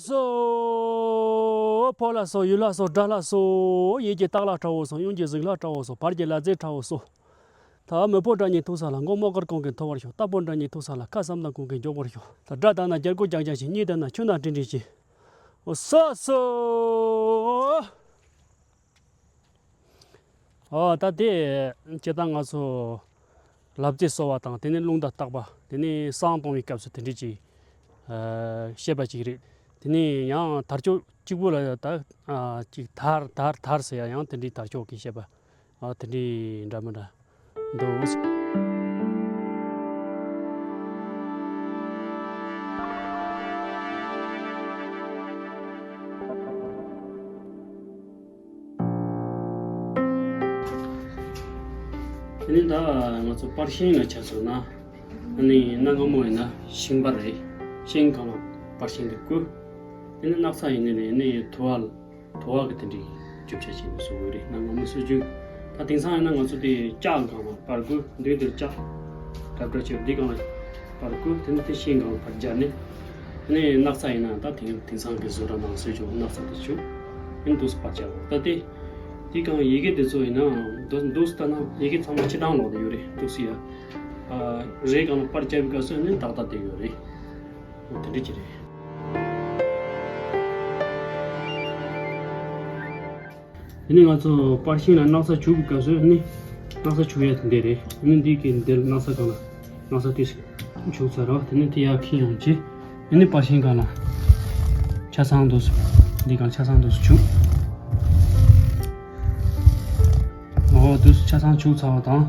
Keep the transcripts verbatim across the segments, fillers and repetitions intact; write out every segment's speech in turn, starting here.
སོ། ཕོ་ལ་སོགས་ཡུལ་ལ་སོགས་དགྲ་ལ་སོགས། ཡིད་ཀྱི་རྟག་ལ་ཁྲ་བོ་སོགས། གཡོན་གྱི་གཟུགས་ལ་ཁྲ་བོ་སོགས། བར་གྱི་ལ་རྫས་ཁྲ་བོ་སོགས། ད་མི་ཕོ་དགྲ་གཉེན་ཐུག་ས་ལ་མགོ་རྨོག་དཀར་གོང་གིས་མཐོ་བར་ཤོག། རྟ་ཕོ་དགྲ་གཉེན་ཐུག་ས་ལ་ཁ་བསམ་དང་གོང་གིས་མགྱོགས་པར་ཤོག། ད་དགྲ་དང་ན་རྒྱལ་སྒོ་རྒྱག་རྒྱག་བཞིན། གཉེན་དང་ན་ཆུ་ནང་སྤྲིན་སྤྲིན་བཞིན། འོ་སོ་སོ། ཨོ་ད་དེ་སྤྱིར་བཏང་ང་ཚོ་ལབ་རྩེ་གསོ་བ་དང་དེ་ནས་རླུང་རྟ་བརྟག་པ། དེ་ནས་བསང་གཏོང་བའི་སྐབས་སུ་དེ་འདྲས་ཀྱི་ཨ་བཤད་པ་ཅིག་རེད། དེ་ནས་ཡང་དར་ལྕོག་གཅིག་པུ་ལ་ད་ཨ་ཅིག་དར་དར་དར་ཟེར་ཡ་ཡང་དེ་འདྲའི་དར་ལྕོག་གི་བཤད་པ་ཨ་དེ་འདྲའི་འདྲ་མི་འདྲ་འདུག། དེ་ནས་ད་ང་ཚོ་པར་ཤིང་ལ་ཆ་མཚོན་ན། ཨ་ནི་གནའ་སྔ་མོ་ཡིན་ན་ཤིང་པར་རེད། ཤིང་སྒང་ལ་པར་ཤིང་དེ་བརྐོས། དེ་ནས་སྣག་ཚ་ཡིན་ནའི་རེད། ཨ་ནི་དུ་བ་དུ་བ་གི་དེ་འདྲའི་རྒྱུ་ཆ་བྱས་ནས་བཟོ་གི་རེད། གནའ་སྔ་མོ་སྲོལ་རྒྱུན། ད་དེང་སང་ཡིན་ན་ང་ཚོ་དེ་ལྕགས་སྒང་ལ་པར་བརྐོས། མདུན་དེར་ལྕགས་གྲབས་གྲབས་བྱས། འདི་སྒང་ལ་པར་བརྐོས། དེ་ནས་དེ་ཤིང་སྒང་ལ་པར་སྦྱར་ནས། དེ་ནས་སྣག་ཚ་ཡིན་ན་ད་དེང་དེང་སང་གི་བཟོ་གྲྭ་ནང་བཟོས་ཆོག། སྣག་ཚ་དེ་བྱུགས། ཨ་ནི་འདུག་སེ་པར་སྦྱར་རོགས། ད་དེ་དེ་སྒང་ཡི་གེ་དེ་ཚོ་ཡིན་ན་འདུག་འདུག་སེ་ལྟ་ན་ཡི་གེ་ཚང་མ་སྤྱིར་བཏང་ལོག་ནས་ཡོད་རེད། འདུག་སེ་ཡ། ཨ་རེ་སྒང་ལ་པར་རྒྱབ་པའི་སྐབས་སུ་ནི་ཏག་ཏག་བསྡད་ཡོད་རེད། འོ་དེ་འདྲ་ཅིག་རེད། དེ་ནས་ང་ཚོ་པར་ཤིང་ལ་སྣག་ཚ་བྱུག་པའི་སྐབས་སུ་ནི་སྣག་ཚ་བྱུག་ཡ་དེ་འདྲ་རེད། ནི་འདི་གི་འདིར་སྣག་ཚ་སྒང་ལ་སྣག་ཚ་དེ་བྱུག་ཚར་རོ། དེ་ནས་དེ་ཡར་འཁྱེར་ཡོང་བྱས། དེ་ནས་པར་ཤིང་སྒང་ལ་ཆ་ཚང་འདུག་སེ། འདི་སྒང་ཆ་ཚང་འདུག་སེ་བྱུག། འོ་འདུག་སེ་ཆ་ཚང་བྱུག་ཚར་བ་དང་།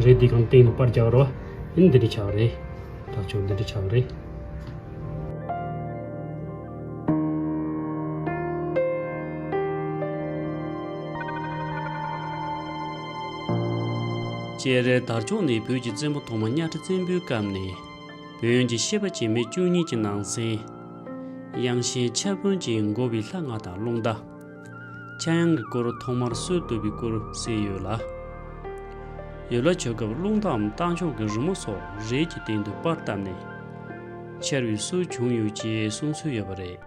རེད། འདི་སྒང་སྟེང་ནས་པར་རྒྱག་རོགས། ཨ་ནི་འདི་འདྲ་ཆགས་རེད། ཐག་ཆོད་འདི་འདྲ་ཆགས་རེད། སྤྱན་རས་དར་ལྕོག་ནི་བོད་ཀྱི་བཙན་པོ་ཐོག་མ་གཉའ་ཁྲི་བཙན་པོའི་སྐབས་ནས་བོན་གྱི་བཤད་པ་འཆད་མེད་བཅུ་གཉིས་ཀྱི་ནང་ཚན། དབྱངས་ཤེས་ཕྱྭ་བོན་གྱིས་འགོ་བའི་ལྷ་ལྔ་དང་རླུང་རྟ། ཕྱྭ་གཡང་གི་སྐོར་ཐོག་མར་སྲོལ་བཏོད་པའི་སྐོར་གསལ་ཡོད་ལ། ཡུལ་ལ་བྱོན་སྐབས་རླུང་རྟའམ་རྟ་མཆོག་གི་རི་མོ་སོགས་རས་ཀྱི་སྟེང་དུ་པར་བཏབ་ནས་འཕྱར་བའི་སྲོལ་བྱུང་ཡོད་ཅེས་གསུང་སྲོལ་ཡོད་པ་རེད།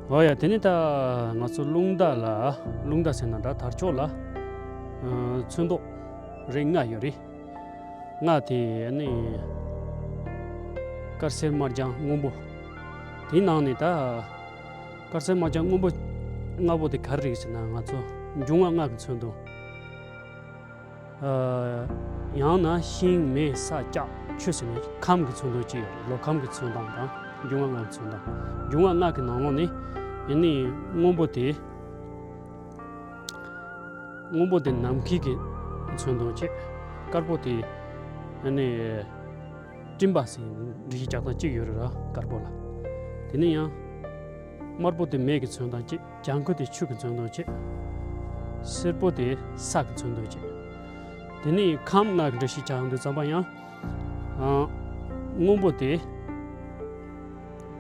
འོ་ཡ། དེ་ནས་ད་ང་ཚོ་རླུང་རྟ་ལ། རླུང་རྟ་ཟེར་ན་འདྲ། དར་ལྕོག་ལ་ཨ་ཚོན་མདོག་རིགས་ལྔ་ཡོད་རེད། ལྔ་དེ་ནི་དཀར་སེར་དམར་ལྗང་སྔོན་པོ། དེའི་ནང་ནས་ད་དཀར་སེར་དམར་ལྗང་སྔོན་པོ་ལྔ་པོ་དེ་ག་རེ་རེད་ཟེར་ན། ང་ཚོ་འབྱུང་བ་ལྔ་གི་མཚོན་དོན། ཨ་ཡང་ན་ཤིང་མེ་ས་ལྕགས་ཆུ་ཟེར་ནས་ཁམས་ཀྱི་མཚོན་དོན་གཅིག་ཡོད་རེད། ལོ་ཁམས་ཀྱི་མཚོན་སྟངས་དང་འབྱུང་བ་ལྔ་གི་མཚོན་སྟངས། འབྱུང་བ་ལྔ་གི་ནང་ལོགས་ནས་ཨ་ནི་སྔོན་པོ་དེ། སྔོན་པོ་དེ་ནམ་མཁའི་གི་མཚོན་དོན་བྱེད། དཀར་པོ་དེ་ཨ་ནི་སྤྲིན་པ་ཟེར་འགྲེལ་བཤད་རྒྱག་སྟངས་གཅིག་ཡོད་རེད་ར། དཀར་པོ་ལ། དེ་ནས་ཡང་དམར་པོ་དེ་མེ་གི་མཚོན་སྟངས་བྱེད། ལྗང་ཁུ་དེ་ཆུ་གི་མཚོན་དོན་བྱེད། སེར་པོ་དེ་ས་གི་མཚོན་དོན་བྱེད། དེ་ནས་ཁམས་ལྔ་གི་འགྲེལ་བཤད་རྒྱག་ཡོང་དུས་ཙམ་པ་ཡང་ཨ་སྔོན་པོ་དེ་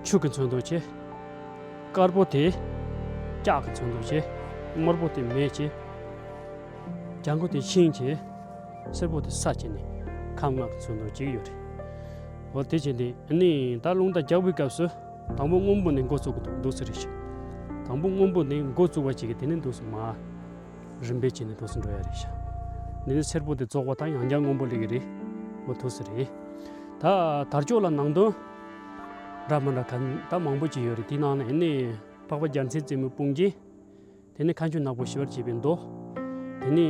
ཆུ་གི་མཚོན་དོན་བྱེད། དཀར་པོ་དེ་ལྕགས་ཀྱི་མཚོན་དོན་བྱེད། དམར་པོ་དེ་མེ་བྱེད། ལྗང་ཁུ་དེ་ཤིང་བྱེད། སེར་པོ་དེ་ས་བྱེད་ནས་ཁམས་ལྔ་གི་མཚོན་དོན་བྱེད་ཀྱི་ཡོད་རེད། འོ་དེ་བྱས་ཏེ་ཨ་ནི་ད་རླུང་རྟ་རྒྱག་པའི་སྐབས་སུ་དང་པོ་སྔོན་པོ་ནས་འགོ་བཙུགས་ཀྱི་འདུག། འདུག་སེ་རེད་ཤག། དང་པོ་སྔོན་པོ་ནས་འགོ་བཙུགས་པ་བྱེད་ཀྱི། དེ་ནས་འདུག་སེ་མར་རིམ་པས་བྱས་ནས་འདུག་སེ་འགྲོ་ཡ་རེད་ཤག། འདི་ནི་སེར་པོ་དེ་རྫོགས་པ་དང་ཡང་བསྐྱར་སྔོན་པོ་སླེབས་ཀྱི་རེད། འོ་འདུག་སེ་རེད། ད་དར་ལྕོག་ལ་ནང་དོན་འདྲ་མི་འདྲ་ག་ད་མང་པོ་ཅིག་ཡོད་རེད། དེའི་ནང་ནས་ཨ་ནི་འཕགས་པ་རྒྱལ་མཚན་རྩེ་མོའི་དཔུང་རྒྱན། དེ་ནས་མཁའ་སྤྱོད་ནག་པོ་ཞི་བར་བྱེད་པའི་མདོ། དེ་ནས་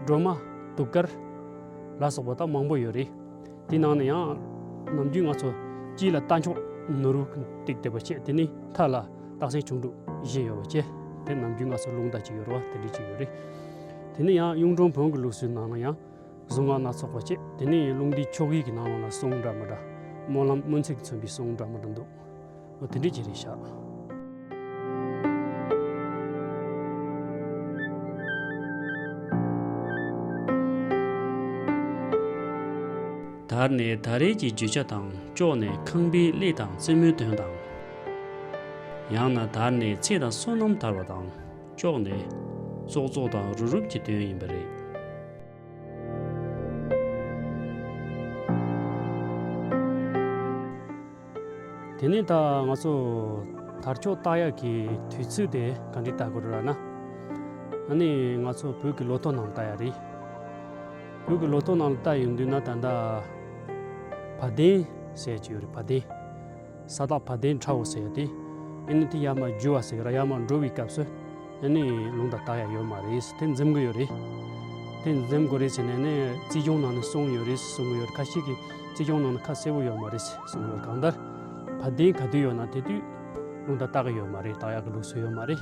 སྒྲོལ་མ་གདུགས་དཀར་ལ་སོགས་པ་ད་མང་པོ་ཡོད་རེད། དེའི་ནང་ནས་ཡང་ནམ་རྒྱུན་ང་ཚོ་དཀྱིལ་ལ་རྟ་མཆོག་ནོར་བུ་ཏིག་བསྡད་པ་བྱས། དེ་ནས་མཐའ་ལ་སྟག་སེང་ཁྱུང་འབྲུག་བཞི་ཡོད་པ་བྱས། དེ་ནམ་རྒྱུན་ང་ཚོ་རླུང་རྟ་ཅིག་ཡོད་རེད་བ། དེ་འདྲ་ཅིག་ཡོད་རེད། དེ་ནས་ཡང་གཡུང་དྲུང་བོན་གྱི་ལུགས་སྲོལ་ནང་ན་ཡང་གཟུངས་སྔགས་སྣ་ཚོགས་པ་བྱས། དེ་ནས་རླུང་རྟའི་ཆོ་གའི་གི་ནང་ལོགས་ལ་གསུང་འདྲ་མི་འདྲ། སྨོན་ལམ་སྨོན་ཚིག་མཚོན་པའི་གསུང་འདྲ་མི་འདྲ་འདུག། འོ་དེ་འདྲ་ཅིག་རེད་ཤག། དར་ནས་ད་རེས་ཀྱི་བརྗོད་བྱ་དང་། ལྕོག་ནས་ཁང་པའི་གླས་དང་རྩེ་མོའི་དོན་དང་། ཡང་ན་དར་ནས་ཚེ་དང་བསོད་ནམས་དར་བ་དང་། ལྕོག་ནས་ཙོག་ཙོག་དང་རུབ་རུབ་ཀྱི་དོན་ཡིན་པ་རེད། དེ་ནས་ད་ང་ཚོ་དར་ལྕོག་བཏགས་ཡག་གི་དུས་ཚོད་དེ་ག་འདྲས་བཏགས་དགོས་རེད་ལབ་ན། ཨ་ནི་ང་ཚོ་བོད་ཀྱི་ལོ་ཐོ་ནང་བཏགས་ཡག་རེད། བོད་ཀྱི་ལོ་ཐོ་ནང་ལ་བཏགས་ཡོང་དུས་ན་ད་ལྟ་བ་དན་ཟེར་གྱི་ཡོད་རེད། བ་དན། ས་བདག་བ་དན་ཁྲ་བོ་ཟེར་ཡག་དེ། ཨ་ནི་དེ་ཡར་མར་རྒྱུ་བ་ཟེར་གྱི་རེད། ཡར་མར་འགྲོ་བའི་སྐབས་སུ། ཨ་ནི་རླུང་རྟ་བཏགས་ཡག་ཡོད་མ་རེད། དེ་འཛེམ་གྱི་ཡོད་རེད། དེ་འཛེམ་དགོས་རེད་ཟེར་ནས་ནི་རྩིས་སྦྱོང་ནང་ནས་གསུངས་ཡོད་རེད་གསུང་གི་ཡོད་རེད། ཁ་ཤས་ཀྱིས་རྩིས་སྦྱོང་ནང་ནས་ཁ་གསལ་པོ་ཡོད་མ་རེད་གསུང་གི་ཡོད། གང་ལྟར་བ་དན་ག་དུས་ཡོད་ན་དེ་དུས་རླུང་རྟ་བཏགས་ཀྱི་ཡོད་མ་རེད། བཏགས་ཡག་གི་ལུགས་སྲོལ་ཡོད་མ་རེད།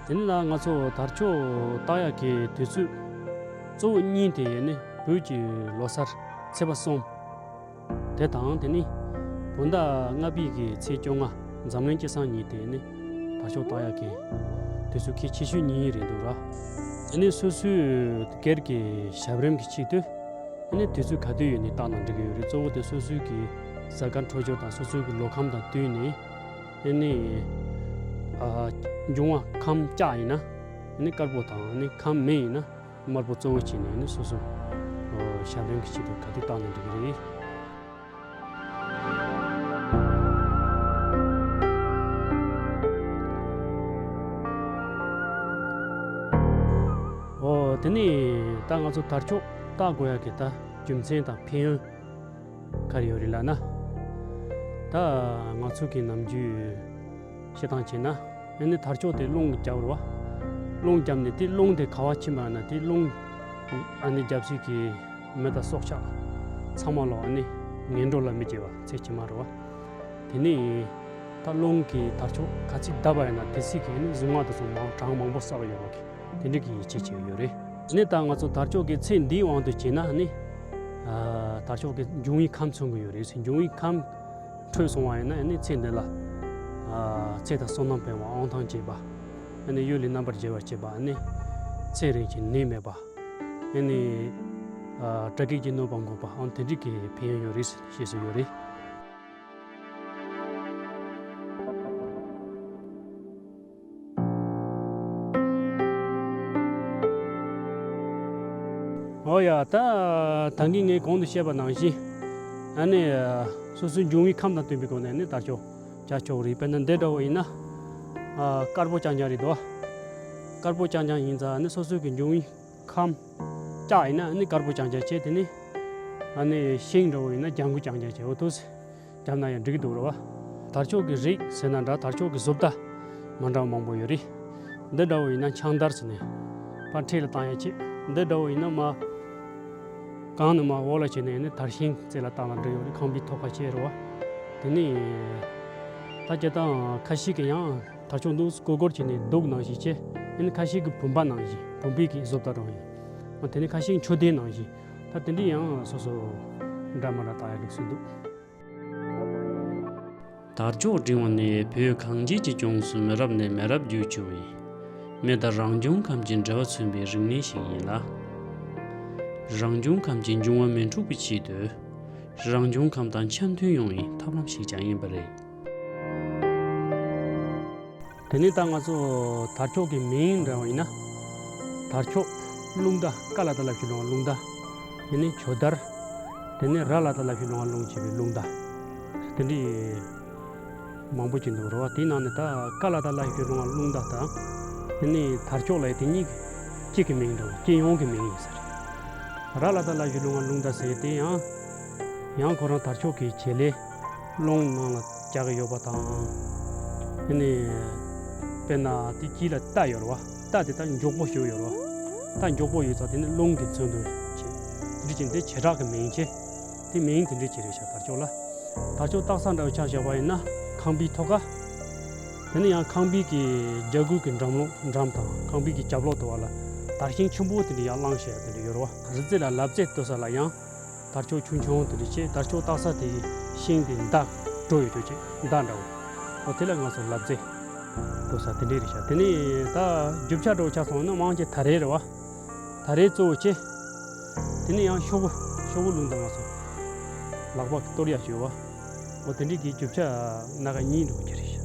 དེ་ནས་ད་ང་ཚོ་དར་ལྕོག་བཏགས་ཡག་གི་དུས་ཚོད་གཙོ་བོ་གཉིས་དེ་ཡིན་ནི་བོད་ཀྱི་ལོ་གསར་ཚེས་པ་གསུམ། དེ་དང་དེ་ནི་བོད་ཟླ་ལྔ་པའི་གི་ཚེས་བཅོ་ལྔ་འཛམ་གླིང་སྤྱི་བསང་ཉིན་དེ་ནི་དར་ལྕོག་བཏགས་ཡག་གི་དུས་ཚོད་གལ་ཆེ་ཤོས་གཉིས་རེད་འདུག་ར། དེ་ནི་སོ་སོའི་སྒེར་གྱི་ཞབས་རིམ་གྱི་ཆེད་དུ་དེ་ནི་དུས་ཚོད་ག་དུས་ཡོད་ནི་བཏགས་ན་འགྲིག་གི་ཡོད་རེད། གཙོ་བོ་དེ་སོ་སོའི་གི་གཟའ་སྐར་འཕྲོད་སྦྱོར་དང་སོ་སོའི་གི་ལོ་ཁམས་དང་བསྟུན་ནས་དེ་ནི་ཨ་འབྱུང་བ་ཁམས་ལྕགས་ཡིན་ན་དེ་ནི་དཀར་པོ་དང་དེ་ནི་ཁམས་མེ་ཡིན་ན། དམར་པོ་གཙོ་བོ་བྱས་ནས་ནི་སོ་སོ་ཞབས་རིམ་གྱི་ཆེད་དུ་ག་དུས་བཏགས་ནས་འགྲིག་གི་རེད། ཨོ་དེ་ནས་ད་ང་ཚོ་དར་ལྕོག་བཏགས་དགོས་ཡག་གི་ད་རྒྱུ་མཚན་དང་ཕན་ཡོན། ག་རེ་ཡོད་རེད་ལབ་ན། ད་ང་ཚོ་གི་ནམ་རྒྱུན་བཤད་སྟངས་བྱས་ན། ཨ་ནི་དར་ལྕོག་དེ་རླུང་གིས་རྒྱབ་རེད་བ། རླུང་རྒྱབ་ནས་དེ་རླུང་དེ་ག་བ་ཕྱིན་པ་ན་དེ་རླུང་ཨ་ནི་རྒྱབ་སའི་གི་མི་དང་སྲོག་ཆགས་ཚང་མ་ལ་ཨ་ནི་ངན་འགྲོ་ལ་མི་སྐྱེ་བ་ཚེ་ཕྱི་མ་རེད་བ། དེ་ནས་ད་རླུང་གིས་དར་ལྕོག་ག་ཚོད་བརྡབས་པ་ཡིན་ན་དེ་ཚོད་ཀྱིས་ཨ་ནི་གཟུངས་སྔགས་དེ་ཚོ་མང་གྲངས་མང་པོ་བསགས་ཡོད་པ་གི། དེ་འདྲ་གི་ཡིད་ཆེས་བྱེད་ཀྱི་ཡོད་རེད། ནི་ད་ང་ཚོ་དར་ལྕོག་གི་ཚེས་འདིའི་དབང་དུ་བྱས་ན་ནི། ཨ་དར་ལྕོག་གི་འབྱུང་བའི་ཁམས་མཚོན་གྱི་ཡོད་རེད་ཟེར། འབྱུང་བའི་ཁམས་འཕྲོད་སོང་བ་ཡིན་ན་ནི་ཚེ་འདི་ལ། ཨ་ཚེ་དང་བསོད་ནམས་འཕེལ་བ་དབང་ཐང་རྒྱས་པ། ནི་གཡུལ་ལས་རྣམ་པར་རྒྱལ་བར་བྱེད་པ། ནི་ཚེ་རིང་ཞིང་ནད་མེད་པ། ནི་ཨ་དགྲ་བགེགས་ཀྱི་གནོད་པ་འགོག་པ། དེ་འདྲ་གི་ཕན་ཡོན་ཡོད་རེད་ཞེས་སུ་ཡོད་རེད། ཨོ་ཡ། ད་ད་གིན་ངས་གོང་དུ་བཤད་པ་ནང་བཞིན། ཨ་ནི་སོ་སོའི་འབྱུང་བའི་ཁམས་དང་བསྟུན་པའི་སྒོ་ནས་ནི་དར་ལྕོག་བྱ་ཆོག་རེད། དཔེར་ན་འདི་འདྲ་བོ་ཡིན་ན། ཨ་དཀར་པོ་རྐྱང་རྐྱང་རེད་དོ། དཀར་པོ་རྐྱང་རྐྱང་ཡིན་ཙང་ནི་སོ་སོའི་གི་འབྱུང་བའི་ཁམས་ལྕགས་ཡིན་ན་ནི་དཀར་པོ་རྐྱང་རྐྱང་བྱས། དེ་ནི་ཨ་ནི་ཤིང་འདྲ་བོ་ཡིན་ན་ལྗང་གུ་རྐྱང་རྐྱང་བྱས། འོ་ཐུགས་སྲས་བརྒྱབ་ན་ཡང་འགྲིག་གི་འདུག་རེད་བ། དར་ལྕོག་གི་རིགས་ཟེར་ན་འདྲ། དར་ལྕོག་གི་བཟོ་ལྟ་མ་འདྲ་བ་མང་པོ་ཡོད་རེད། འདི་འདྲ་བོ་ཡིན་ན་ཆང་དར་ཟེར་ནས་ཕར་འཁྲིས་ལ་བཏང་ཡག་བྱེད། འདི་འདྲ་བོ་ཡིན་ན་མར་གང་ནས་མར་འོག་ལ་བྱས་ནས་ནི་དར་ཤིང་རྩེ་ལ་བཏང་ན་འགྲིག་ཡོད་རེད། ཁང་པའི་ཐོག་ཁ་བྱས་རེད་བ། དེ་ནས་ད་སྤྱིར་བཏང་ཁ་ཤས་ཀྱིས་ཡང་དར་ལྕོག་འདུག་སྐོར་སྐོར་བྱས་ནས་གདུགས་ནང་བཞིན་བྱས། ཨ་ནི་ཁ་ཤས་ཀྱིས་བུམ་པ་ནང་བཞིན། བུམ་པའི་གི་བཟོ་ལྟ་འདྲ་བོ་ཡིན། དེ་ནས་ཁ་ཤས་མཆོད་རྟེན་ནང་བཞིན། ད་དེ་འདྲ་ཡང་སོ་སོ་འདྲ་མི་འདྲ་བཏགས་ཡག་ལུགས་སྲོལ་འདུག་དར་ལྕོག་འབྲིང་བ་ནི་བོད་གངས་ཅན་གྱི་ལྗོངས་སུ་མི་རབས་ནས་མི་རབས་བརྒྱུད་བྱུང་བའི་མི་དང་རང་བྱུང་ཁམས་ཀྱི་འབྲེལ་བ་མཚོན་པའི་རིག་གནས་ཤིག་ཡིན་ལ། རང་བྱུང་ཁམས་ཀྱི་འབྱུང་བ་མི་འཁྲུགས་པའི་ཆེད་དུ། རང་བྱུང་ཁམས་དང་འཆམ་མཐུན་ཡོང་བའི་ཐབས་ལམ་ཞིག་ཀྱང་ཡིན་པ་རེད། དེ་ནས་ད་ང་ཚོ་དར་ལྕོག་གི་མིང་འདྲ་བ་ཡིན་ན། དར་ལྕོག་རླུང་རྟ། ཀ་ལ་བཏགས་ལ་ཞབས་ཀྱུ་ལོང་བ་རླུང་རྟ། དེ་ནས་ཇོ་དར། དེ་ནས་ར་ལ་བཏགས་ལ་ཞབས་ཀྱུ་ལོང་བ་རླུང་ཞེས་པའི་རླུང་རྟ། དེ་འདྲའི་མང་པོ་ཅིག་འདུག་རེད་བ། དེའི་ནང་ནས་ད་ཀ་ལ་བཏགས་ལ་ཞབས་ཀྱུ་ལོང་བ་རླུང་རྟ་དང་། དེ་ནས་དར་ལྕོག་ལབ་ཡག་དེ་གཉིས་གཅིག་གི་མིང་འདྲ་བོ། སྤྱི་ཡོངས་ཀྱི་མིང་ཡིན་ས་རེད། ར་ལ་བཏགས་ལ་ཞབས་ཀྱུ་ལོང་བ་རླུང་རྟ་ཟེར་དེ་ཡང་། ཡང་ཁོ་རང་དར་ལྕོག་གི་བྱེད་ལས། རླུང་ནང་ལ་རྒྱག་གི་ཡོད་པ་དང་། དེ་ནས་དཔེར་ན་དེ་དཀྱིལ་ལ་རྟ་ཡོད་རེད་བ། རྟ་དེ་ད་མགྱོགས་པོ་ཞིག་ཡོད་རེད་བ། རྟ་མགྱོགས་པོ་ཡོད་ཙང་དེ་ནི་རླུང་གིས་མཚོན་དུ་བྱེད། དེ་འདྲ་བྱས་ནས་དེ་བྱེ་བྲག་གི་མིང་བྱས། དེ་མིང་དེ་འདྲ་ཅིག་རེད་ཤག་དར་ལྕོག་ལ། དར་ལྕོག་སྟག་ཚང་འདྲ་བོ་ཆ་བཞག་པ་ཡིན་ན་ཁང་པའི་ཐོག་ཁ། དེ་ནས་ཡང་ཁང་པའི་གི་རྒྱབ་ཁུག་གི་འགྲམ་ལོགས། འགྲམ་དང་ཁང་པའི་གི་རྒྱབ་ལོགས་དེ་བ་ལ་དར་ཤིང་ཆེན་པོ་དེ་འདྲ་ཡར་བསླངས་བཞག་ཡག་དེ་འདྲ་ཡོད་རེད་བ། རི་རྩེ་ལ་ལབ་རྩེ་ལྟོ་ས་ལ་ཡང་། དར་ལྕོག་ཆུང་ཆུང་དེ་འདྲ་བྱས། དར་ལྕོག་སྟག་ཚང་དེ་ཤིང་དེ་མདའ་འདྲ་བོ་ཡོད་ཅོག་བྱས། མདའ་འདྲ་བོ། འོ་དེ་ལ་ང་ཚོ་ལབ་རྩེ་ལྟོ་ས་དེ་འདྲ་རེད་ཤག་དེ་ནས་ད་རྒྱུ་ཆ་འདྲ་བོ་ཆ་སོང་ན་མང་ཆེ་ད་རེད་རེད་བ། ད་རེད་གཙོ་བོ་བྱས། དེ་ནས་ཡང་ཤོག་བུ། ཤོག་བུ་རླུང་རྟ་ང་ཚོ་ལག་པ་གིས་གཏོར་ཡག་ཅིག་ཡོད་བ། འོ་དེ་འདྲ་གི་རྒྱུ་ཆ་སྣ་ཁ་གཉིས་འདྲ་བོ་ཅིག་རེད་ཤག་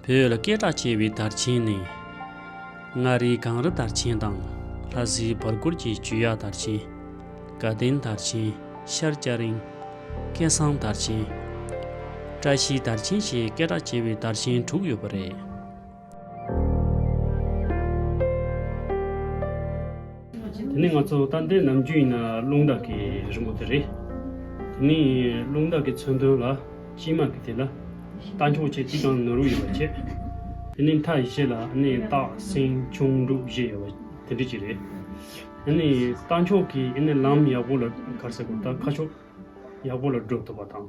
བོད་ལ་སྐད་གྲགས་ཆེ་བའི་དར་ཆེན་ནི། མངའ་རིས་གངས་རི་དར་ཆེན་དང་། ལྷ་སའི་བར་སྐོར་གྱི་བཅོས་ཡག་དར་ཆེན། དགའ་ལྡན་དར་ཆེན། ཤར་སྐྱ་རེངས། སྐལ་བཟང་དར་ཆེན། བཀྲ་ཤིས་དར་ཆེན་ཞེས་སྐད་གྲགས་ཆེ་བའི་དར་ཆེན་དྲུག་ཡོད་པ་རེད། དེ་ནས་ང་ཚོ་ད་ལྟའི་ནམ་རྒྱུན་ཡིན་ན་རླུང་རྟ་གི་རི་མོ་དེ་རེད། དེ་ནས་རླུང་རྟ་གི་མཚོན་དོན་ལ་དཀྱིལ་མ་གི་དེ་ལ་རྟ་མཆོག་བཅས་དཀྱིལ་གང་ནོར་བུ་ཡོད་པ་བྱས། དེ་ནས་མཐའ་བཞི་ལ་ཨ་ནི་སྟག་སེང་ཁྱུང་འབྲུག་བཞི་ཡོད་པ་དེ་འདྲ་ཅིག་རེད། ཨ་ནི་རྟ་མཆོག་གི་ཨ་ནི་ལམ་ཡག་པོ་ལ་ག་རེ་ཟེར་དགོས། ད་ཁ་ཕྱོགས་ཡག་པོ་ལ་འགྲོ་ཐུབ་པ་དང་།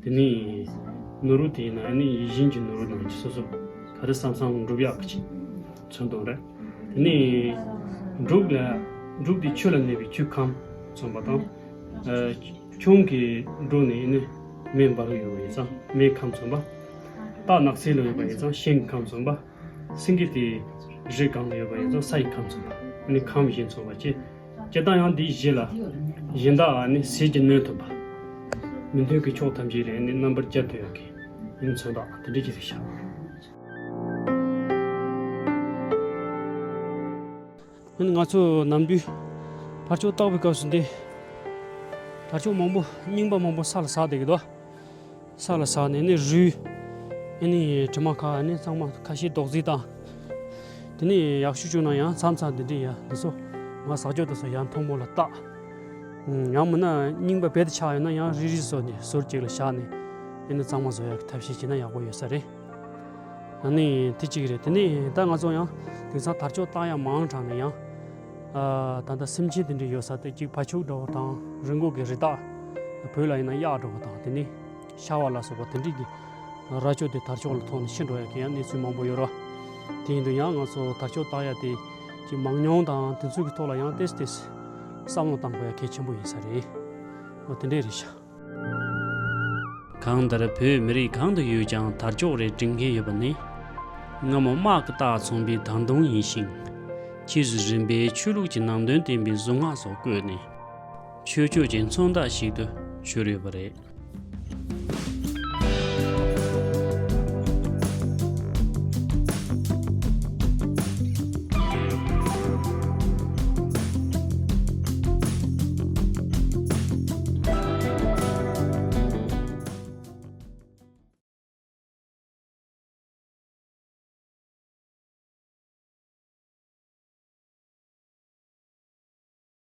དེ་ནས་ནོར་བུ་དེ་ཡིན་ན་ཨ་ནི་ཡིད་བཞིན་གྱི་ནོར་བུ་ནང་གི་སོ་སོ་ག་རེ་བསམ་བསམ་འགྲུབ་ཡག་གི་ཅིག་མཚོན་དོན་རེད། དེ་ནས་འབྲུག་ལ་འབྲུག་དེ་ཆུ་ལ་གནས་པའི་ཆུ་ཁམས་མཚོན་པ་དང་། ཨ་ཁྱུང་གི་འབྲུ་ནི་ཨ་ནི་མེ་འབར་གི་ཡོད་པ་ཡིན་ཙང་མེ་ཁམས་མཚོན་པ། སྟག་ནགས་ཚལ་ལ་ཡོད་པ་ཡིན་ཙང་ཤིང་ཁམས་མཚོན་པ། སེང་གེ་དེ་རི་སྒང་ལ་ཡོད་པ་ཡིན་ཙང་ས་ཡི་ཁམས་མཚོན་པ། ཨ་ནི་ཁམས་བཞི་མཚོན་པ་བཅས། སྤྱིར་བཏང་ཡང་འདི་བཞི་ལ་གཞན་དག་ཨ་ནི་ཟས་ཀྱི་སྣོད་ཐུབ་པ། མི་མཐུན་གྱི་ཕྱོགས་ཐམས་ཅད་ལས་ཨ་ནི་རྣམ་པར་རྒྱལ་ཐུབ་ཡག་གི་ཨ་ནི་མཚོན་རྟགས་དེ་འདྲ་ཅིག་རེད་ཤག་ཨ་ནི་ང་ཚོ་ནམ་རྒྱུན་དར་ལྕོག་བཏགས་པའི་སྐབས་སུ་འདི་དར་ལྕོག་མང་པོ་རྙིང་པ་མང་པོ་ས་ལ་ཟག་བསྡད་ཀྱི་འདུག་ས་ལ་ཟག་ནས་ནི་རུལ། ཨ་ནི་དྲི་མ་ཁ་ཨ་ནི་ཚང་མ་ཁ་ཤས་རྡོག་རྫིས་བཏང་། དེ་ནས་ཡག་ཤོས་བྱུང་ན་ཡང་མཚམས་མཚམས་འདི་འདྲའི་ཡ་འདི་ཚོ་ང་ཟག་སྐྱོ་དེ་ཚོ་ཡང་མཐོང་མོ་ལ་བཏགས། ཡང་མིན་ན་རྙིང་པ་རྦད་དེ་ཆགས་ཡོད་ན་ཡང་རིལ་རིལ་བཟོས་ནས་ཟུར་གཅིག་ལ་བཞག་ནས་ཨ་ནི་གཙང་མ་བཟོ་ཡག་གི་ཐབས་ཤེས་བྱས་ན་ཡག་པོ་ཡོད་ས་རེད། ཨ་ནི་དེ་གཅིག་རེད། དེ་ནས་ད་ང་ཚོ་ཡང་དེང་སང་དར་ལྕོག་བཏགས་ཡག་མང་དྲགས་ནས་ཡང་། ཨ་ད་ལྟ་སེམས་ཅན་དེ་འདྲ་ཡོད་ས་དེ་གཅིག་བ་ཕྱུགས་འདྲ་བོ་དང་རི་མགོ་གི་རི་དྭགས། བོད་ལ་ཡིན་ན་གཡག་འདྲ་བོ་དང་དེ་ནས་ཤ་བ་ལ་སོགས་པ་དེ་འདྲ་གི་རྭ་ཅོ་དེ་དར་ལྕོག་ལ་ཐོགས་ནས་ཤི་འགྲོ་ཡག་གི་ཡང་གནས་ཚུལ་མང་པོ་ཡོད་རེད། དེ་ཡིན་དུས་ཡང་ང་ཚོ་དར་ལྕོག་བཏགས་ཡག་དེ་གི་མང་ཉུང་དང་དེ་ཚོ་གི་ཐོག་ལ་ཡང་ཏོག་ཙམ་ཏོག་ཙམ་བསམ་བློ་བཏང་དགོས་ཡག་གལ་ཆེན་པོ་ཡིན་ས་རེད། འོ་དེ་འདྲ་རེད་ཤག་གང་ལྟར་བོད་མི་རིགས་གང་དུ་ཡོད་ཀྱང་དར་ལྕོག་རེ་བསྒྲིག་མཁན་ཡོད་པ་ནི། སྔ་མོ་དམག་གི་རྟགས་མཚོན་པའི་དར་མདུང་ཡིན་ཞིང་། ཕྱིས་སུ་རིམ་པས་ཆོས་ལུགས་ཀྱི་ནང་དོན་ལྡན་པའི་གཟུངས་སྔགས་སོགས་བཀོད་ནས། ཆོས་སྤྱོད་ཀྱི་མཚོན་རྟགས་ཤིག་ཏུ་གྱུར་ཡོད་པ་རེད།